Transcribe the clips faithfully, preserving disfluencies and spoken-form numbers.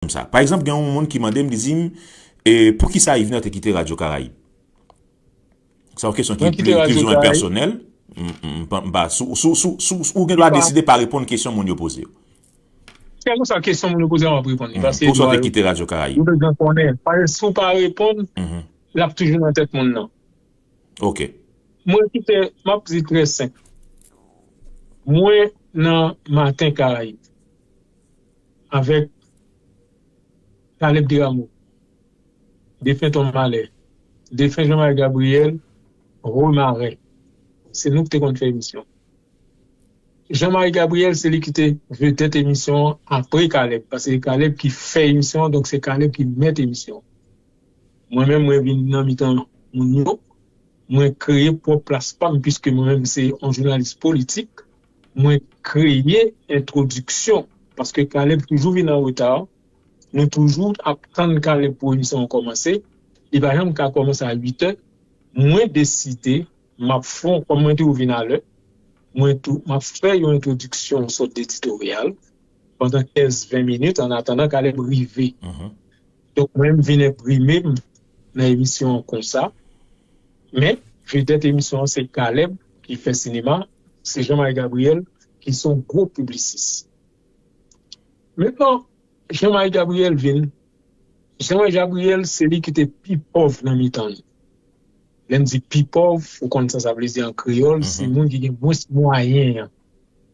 m sa. Pa egzanp, gen yon moun ki mande m, li di m, e, poukisa Yvener te kite Radyo Karayib? Sa yon kesyon ki pli, pli ou mwen pèsonèl. M, m, m pa, m pa, si, si, si, si, si ou gen dwa deside pa reponn kesyon moun yo poze yo. Se konsa kesyon moun yo poze a, m ap reponn li. Paske Poukisa w te kite Radyo Karayib? Ou bezwen konnen. Paske si w pa reponn, l ap toujou nan tèt moun nan. Ok. Mwen kite, m ap di trè senp. Mwen nan Maten Karayib avèk Caleb Desrameaux, defen Ton Malè, defen Jean-Marie Gabriel, Romaren. Se nou ki te konn fè emisyon. Jean-Marie Gabriel, se li ki te vedèt emisyon an apre Caleb, paske se Caleb ki fè emisyon an, donk se Caleb ki mèt emisyon an. Mwen menm, mwen vin nan mitan moun yo, mwen kreye pwòp plas pa m, piske mwen menm se yon jounalis politik, mwen kreye entwodiksyon, paske Caleb toujou vin an reta, nou toujou ap tann Caleb pou emisyon an kòmanse, li pa janm ka kòmanse a uit è, mwen deside, m ap fè, kòm mwen toujou vin alè, mwen tou, m ap fè yon entwodiksyon, yon sòt de editoryal, pandan kenz, ven minit, an atandan Caleb rive. Donk, mwen, m vin enprime m nan emisyon an konsa. Men, vedèt emisyon an, se Caleb ki fè sinema, se Jean-Marie Gabriel ki se yon gwo piblisis. Mentnan, Jean-Marie Gabriel vin. Jean-Marie Gabriel, se li ki te pi pòv nan mitan nou. Lè m di pi pòv, ou konn sa sa vle di an kreyòl, se moun ki gen mwens mwayen an.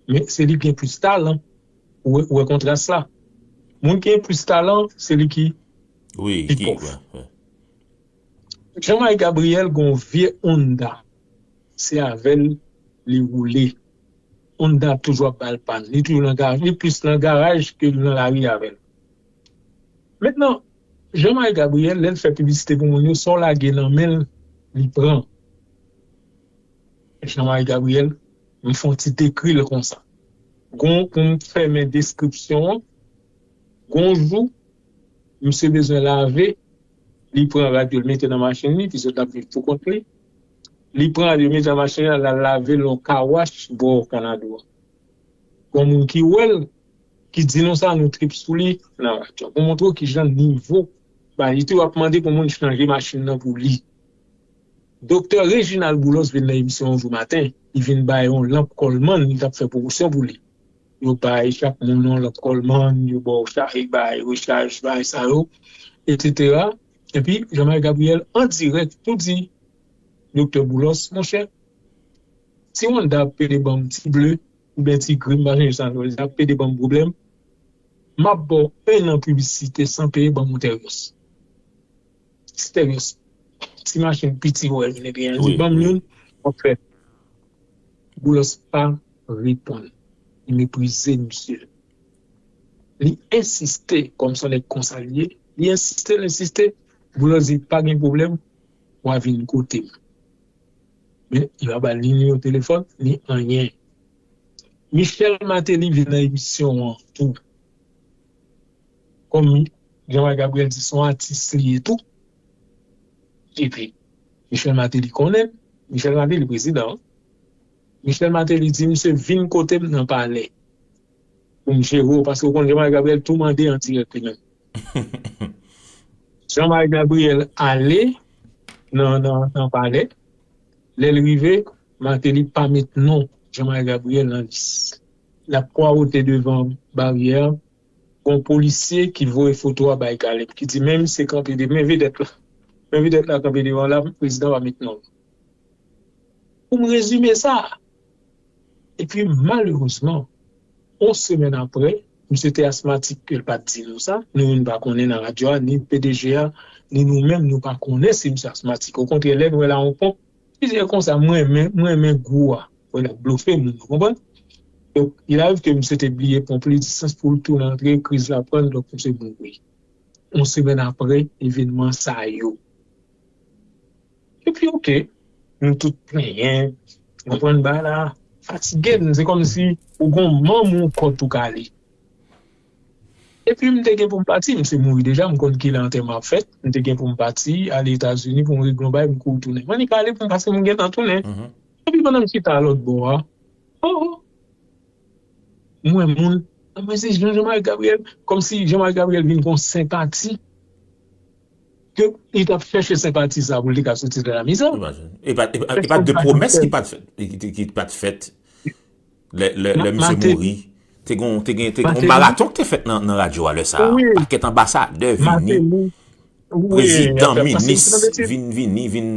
Men se li ki gen plis talan. Ou wè, ou wè kontras la. Moun ki gen plis talan, se li ki Wi, pi ki, pòv. Wè, wè. Jean-Marie Gabriel gen yon vye Honda. Se avè l li woule. Honda ap toujou ap ba l pàn. Li toujou nan garaj, li plis nan garaj ke nan lari avè l. Mentnan, Jean-Marie Gabriel, lè l fè piblisite pou moun yo, sa w lage nan men l, li pran. Jean-Marie Gabriel, m fè yon ti dekri l konsa. Gon, pou m fèmen deskripsyon an, gon jou, misye bezwen lave, li pran rad yo, l mete nan machin li, piske l t ap viv pou kont li. Li pran rad yo, mete nan machin li, l al lave l nan kawach bò Kanado a. Gon moun ki wè l, ki di nou sa, nou trip sou li nan radyo. Pou montre w kijan nivo, ba, li tou ap mande pou moun chanje machin nan pou li. Doktè Reginald Boulos vin nan emisyon yon jou maten, li vin bay yon lanp Coleman, li t ap fè pwomosyon pou li. Yo bay chak moun yon lanp Coleman, yo ba w chak, bay rechaj, bay sa yo, etsetera. Epi, Jean-Marie Gabriel, an dirèk, tou di Doktè Boulos, monchè, ti Honda ap pede ban m ti ble, oubyen ti gri, m pa sonje sa l ap pede ban m pwoblèm, m ap ba w en an piblisite san peye, ban m yon Terios. Ti Terios, ti machin piti wè l vin epi an di, ban m youn, w ap fè. Boulos pa reponn. Li meprize misye. Li ensiste, kòm se yon nèg konsa li ye, li ensiste, li ensiste. Boulos di, pa gen pwoblèm, w a vin kote m. Men, li pa ba l ni nimewo telefòn, ni anyen. Michel Martelly vin nan emisyon an tou. Kòm Jean-Marie Gabriel di, se yon atis li ye tou. Epi, Michel Martelly konnen, Michel Martelly prezidan. Michel Martelly di, misye vin kote m nan palè. Pou m jere w, paske w konn Jean-Marie Gabriel tou mande an dirèk li menm. Jean-Marie Gabriel ale nan, nan, nan palè. Lè l rive, Martelly pa met non Jean-Marie Gabriel nan lis. L ap kwawote devan baryè a, gon polisye ki voye foto a bay Caleb, ki di, men misye kanpe de, men vedèt la. Men vedèt la kanpe devan la, prezidan pa met non l. Pou m rezime sa. Epi, malerezman, yon semèn apre, misye te asmatik ke l pa t di nou sa. Nou menm pa konnen nan radyo a, ni P D G a, ni nou menm, nou pa konnen si misye asmatik. Okontrè, lè n wè l a yon ponp, li di konsa, mwen renmen, mwen renmen gou a. Wè l ap blofe moun, ou konprann? Donk, il arrive ke misye te bliye ponp li, distans pou l tounen antre, kriz la pran l, donk misye mouri. Yon semèn apre evènman sa yo. Epi, oke, nou tout plenyen, ou konprann, bagay la fatige n, se kòmsi ou gon manm ou kòt ou kale. Epi, m te gen pou m pati, misye mouri deja, m konn kilè antèman ap fèt, m te gen pou m pati, ale Etazini pou m regle yon bagay, m kouri tounen. M annik ale pou m pase, m gentan tounen. Epi, pandan m chita lòt bò a, oh, oh, m wè moun Mwen se Jean, Jean-Marie Gabriel, kòmsi Jean-Marie Gabriel vin gon senpati, ke li t ap chèche senpati sa pou li te ka soti nan lamizè. Imajine. E pa, e pa, e pa de pwomès ki pa t fèt, ki, ki, ki pa t fèt lè, lè, lè misye mouri. Te gon, te gen, te gen yon maraton ki te fèt nan, nan radyo a lè sa a. Pakèt anbasadè vini, prezidan, minis vin, vini, vin,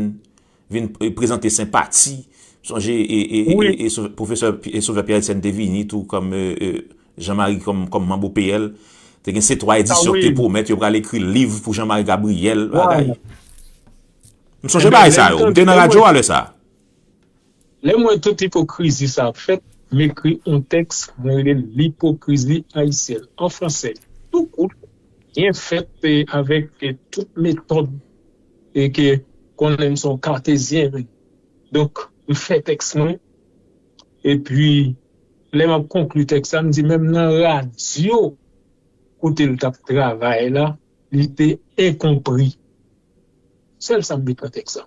vin prezante senpati. Sonje e, e, e, e, e pwofesè Sauveur Pierre Etienne te vini tou kòm Jean-Marie kòm, kòm manm O P L. Te gen se twa edisyon ki te pwomèt yo pral ekri liv pou Jean-Marie Gabriel, bagay. M sonje bagay sa yo. M te nan radyo a lè sa. Lè m wè tout ipokrizi sa ap fèt, m ekri yon tèks, mwen rele l L'hypocrisie haïtienne, an fransè, tou kout, byen fèt e avèk e tout metòd e ke konnen m se yon katezyen. Donk, m fè tèks mwen, epi lè m ap konkli tèks la, m di menm nan radyo kote l t ap travay la, li te enkonpri. Sèl sa m met nan tèks la.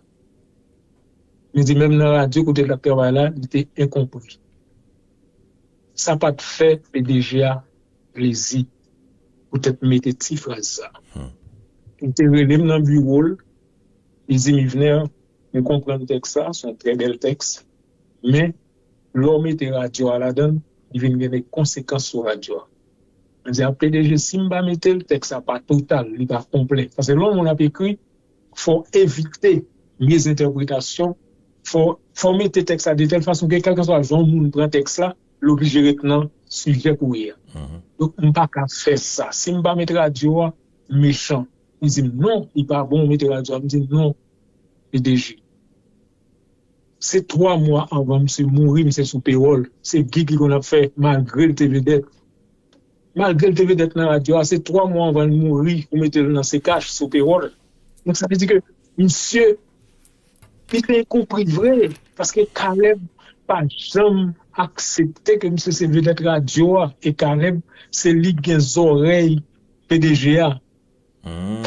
Li di menm nan radyo kote l t ap travay la, li te enkonpri. Sa pa t fè P D G a plezi poutèt m mete ti fraz sa. Li te rele m nan biwo l, li di m, Yvener, m konprann tèks sa, se yon trè bèl tèks, men lè w mete radyo a ladan l, li vin gen de konsekans sou radyo a. Mwen di a P D G, si m pa mete l, tèks la pa total, li pa konplè. Paske lè yon moun ap ekri, fò w evite mezentèpretasyon, fò, fò w mete tèks la de tèl fason ke kèlkeswa jan yon moun pran tèks la, l oblije ret nan sijè kouri a. Donk, m pa ka fè sa. Si m pa met radyo a, m mechan. Li di m, non, li pa bon w mete radyo a. M di, non, P D G. Se twa mwa anvan misye mouri, misye sou pewòl. Se gig li konn ap fè, malgre l te vedèt. Malgre l te vedèt nan radyo a, se twa mwa anvan l mouri, ou mete l nan sekach, sou pewòl. Donk, sa vle di ke misye, li te enkonpri vre, paske Caleb pa janm aksepte ke misye se vedèt radyo a, e Caleb, se li ki gen zòrèy P D G a.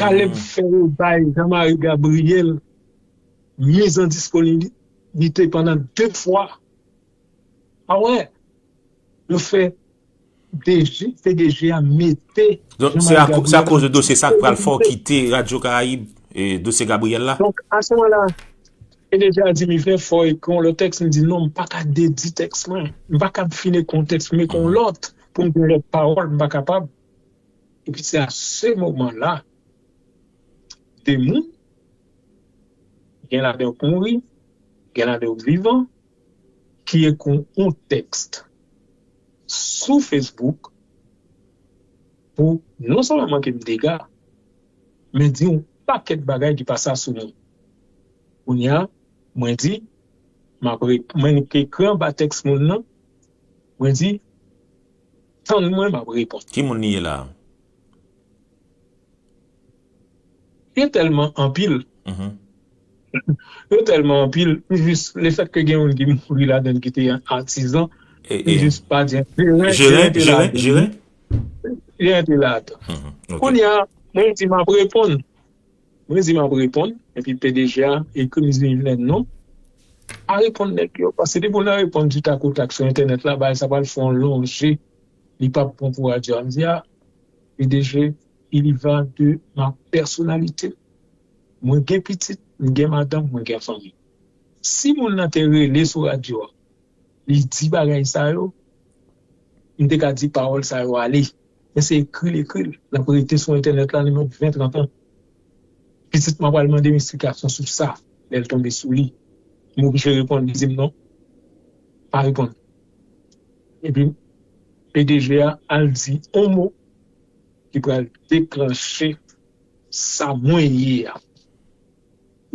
Caleb fè yo bay Jean-Marie Gabriel mizandisponibite pandan de fwa. A wè, yo fè P D G, P D G a mete Donk, se Jean-Marie akoz, se Gabriel akoz de dosye sa k pral fè w kite Radyo Karayib, e, dosye Gabriel la? Donk, a se moman la, P D G a di m, Yvener, fò w ekri yon lòt tèks. M di, non, m pa ka dedi tèks mwen. M pa ka fin ekri yon tèks, m ekri yon lòt pou m gen lòt pawòl, m pa kapab. Epi se a se moman la, de moun, gen ladan yo k mouri, gen ladan yo k vivan, ki ekri yon tèks sou Facebook pou non sèlman manke m dega, men di yon pakèt bagay ki pase sou mwen. Kounye a, mwen di, m ap re-, mwen ekri anba tèks moun nan, mwen di, tann mwen, m ap reponn. Ki moun li ye la? Yo tèlman anpil. Yo tèlman anpil, m jis, lefètke gen youn ki mouri ladan l ki te atizan, m jis pa di, Jeren, Jeren te la. Jeren te la tou. Kounye a, mwen di m ap reponn. Mwen di m ap reponn, epi P D G a ekri m di Yvener non. Pa reponn nèg yo, paske depi w nan reponn du tac au tac sou entènèt la, bagay sa pral fè yon lonje, li p ap bon pou radyo a. M di a, P D G, il y va de ma personnalité. Mwen gen pitit, m gen madanm, mwen gen fanmi. Si moun nan te rele sou radyo a, li di bagay sa yo, m te ka di pawòl sa yo ale. Men se ekri l ekri l. L ap rete sou entènèt la, li mèt ven, trant an. Pitit mwen pral mande m eksplikasyon sou sa, lè l tonbe sou li. M oblije reponn, li di m non. Pa reponn. Epi, P D G a al di yon mo ki pral deklanche sa mwen ye a.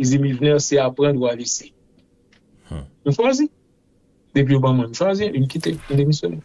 Li di m, Yvener, se aprann ou a lese. M chwazi. Depi yo ban mwen, m chwazi, epi m kite, m demisyone.